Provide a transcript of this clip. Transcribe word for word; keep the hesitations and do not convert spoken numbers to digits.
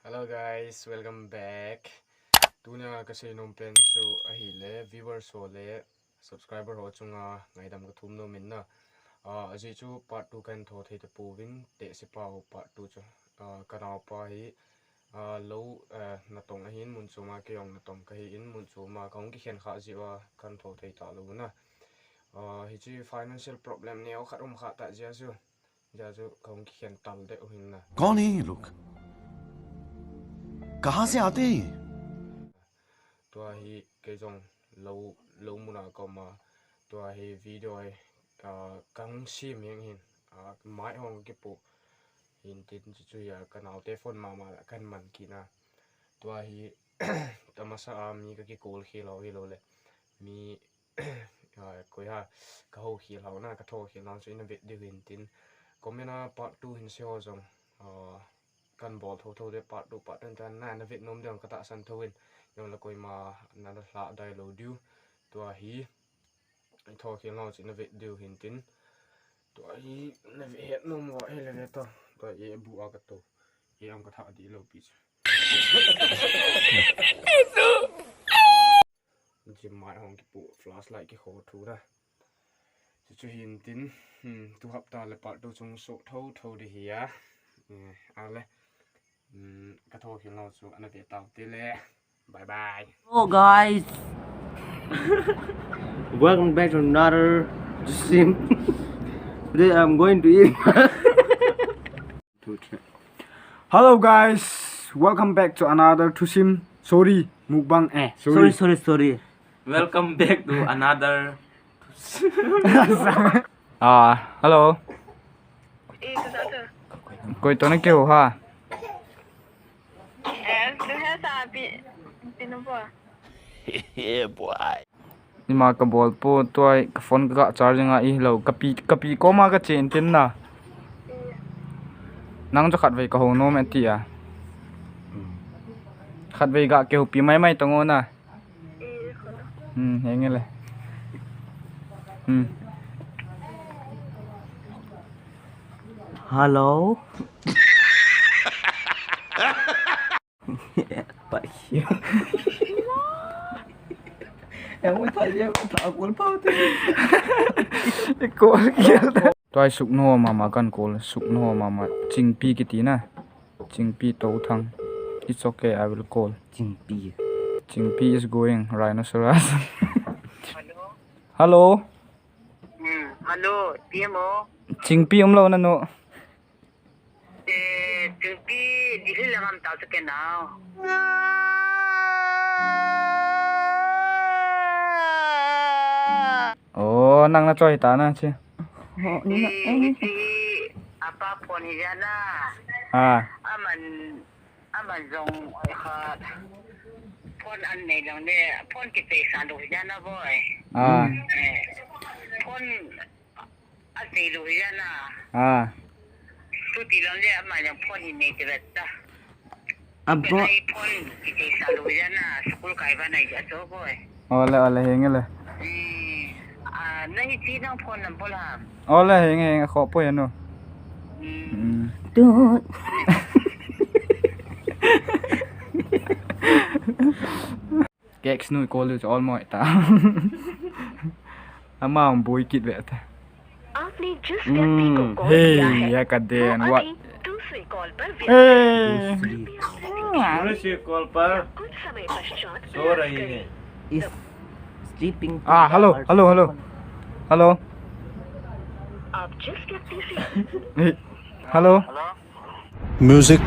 Hello guys, welcome back. Tunia kasei nom pen chu ahile viewers ho le subscriber ho chunga ngaidam kathum nom in na. Ah, ajeh chu part two kahin tho thei tapouvin, tehse pau part two chu. Ah, kanaopa hi, ah, lou, ah, natong ahin, mun choma kei jong natong kahin, mun choma kahung kikhen kha jeh uva kahin tho thei talou na. Ah, hiche financial problem neo khat um kha ta jeh a chu. Jeh a chu kahung kikhen tal deh u hin na. कौन है ये लोग? कहाँ से आते हैं ये? Tua hi kei jong lou, lou muna kaum a. Tua hi video hi, ah, kahung sem jeng hin. Ah, mic hung kipoh. Hintin chu chu a kanaote phone mama la kahin man kit na. Tua hi tamasa a mi kakicall khel hou hilou le. Mi ah, koi ham, kahou khel hou na, katho khel hou chu ina vet diu hintin. Comment a part two hin sei ho jong, ah, kahin bol thotho ding part two, part two tan na, na vet nom diu katahsan thou in. Jong le koima nala lhah dai lou diu. Tua hi, tho khel hou chu ina vet diu hintin. Tua hi, na vet het nom uva hile ve to. Tua hi bu a kato. Hi am katha dih lou pi chu. Jim mai hung kipoh flashlight kikho thu na. Chu chu hintin, hmm, tu hapta le part two chung so tho tho ding hi a. Eh, ale. Hmm, katho khel hou chu ana ve tau te le. Bye bye. Hello guys. Welcome back to another sim. Today I'm going to eat. Hello guys, welcome back to another Thusim. Sorry, mukbang. Eh, sorry, sorry, sorry. Welcome back to another. Ah, hello. Eh, kasa ka? Koi to na keu ha. Eh, kasa sa pi, pi no bo. Yeah, boy. Ima kabol poi, tua ka phone ka charging a i lou, kapi, kapi koma kache intin na. Nang chu khatvei kahou nom e tia. Khatvei ga kihoupi maimai tango na. Hmm, henge le. Hmm. Hello. Pai. Em ui thai em ui thai kul pau te. Kul kial ta. Tua hi suknu mama kan call, suknu mama Chingpi kiti na. Chingpi Touthang. It's okay, I will call. Chingpi. Chingpi is going, rhinoceros. Hello. Hmm, hello, T M O. Chingpi umlou na nu. Eh, Chingpi, Delhi lang am tau sa kenao. Oh, nang na choi ta na chi. Ho, ni na, eh, iti, apa phone hi jana. Ah. Aman, aman jong, oi khat. Phone an nei lang ne, phone kichai sa lou hi jana boy. Ah. Eh, phone Ati lu hi jana. Ah. Tu ti lang le ama yang phone hi nei ti vet ta. Abo. Ai phone ki te sa lu hi jana. School kai ba nai ja to boy. Ole, ole, henge le. Eh, ah, na hi ti nang phone number ham. Ole, henge, henge, kho poi no. Hmm. Hmm. Tu. Kex nu i call u chu all moi ta. Ama um boi kit ve ta. आपने जिस व्यक्ति को Hmm, call किया hey, है, ya ka वो den, what? अभी दूसरे कॉल पर व्यस्त है। Hey. दूसरे कॉल पर दूसरे कॉल पर कुछ समय पश्चात सो प्रयास रही करें। है। Is sleeping Ah, hello, hello, hello. Hello. आप जिस व्यक्ति से Hey, hello. Hello? Music.